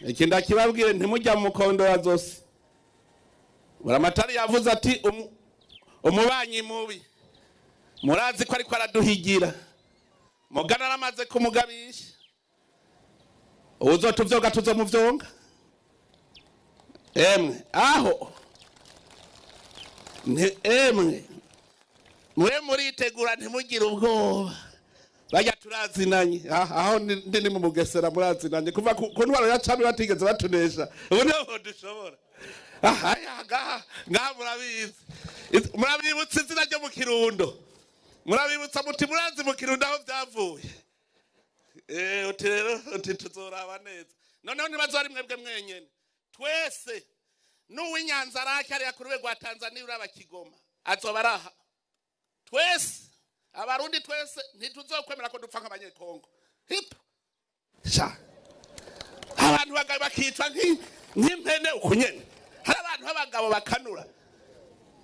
Iki ndakibabwire, ntimujya mu mukondora zose. Buramatari yavuze ati umubanyi mubi murazi ko ariko araduhigira, mugana aramaze kumugabisha, uzotuvyoga tuzomuvyonga. Emwe aho emwe mure muritegura, ntimugire ubwoba, bajya turazinanye. Aho ndi ni mu Mugesera, murazinanye kuva ku ntwaro ya cami batigeze batunesha, ubu niho dushobora. Aha ngaha ngaha murabizi, murabibutsa izina ryo mu Kirundo, murabibutsa muti murazi mu Kirundo aho byavuye. Uti rero uti tuzoraba neza. Noneho ntibazo ari mwebwe mwenyene, twese n'uw'Inyanza Rake ariya ku rwego rwa Tanzania uraba Kigoma azoba araha. Twese Abarundi twese ntituzokwemera ko dupfa nk'Abanyekongo. Hipo sha abantu bagabo bakicwa nk'impene uku nyene. Hari abantu b'abagabo bakanura.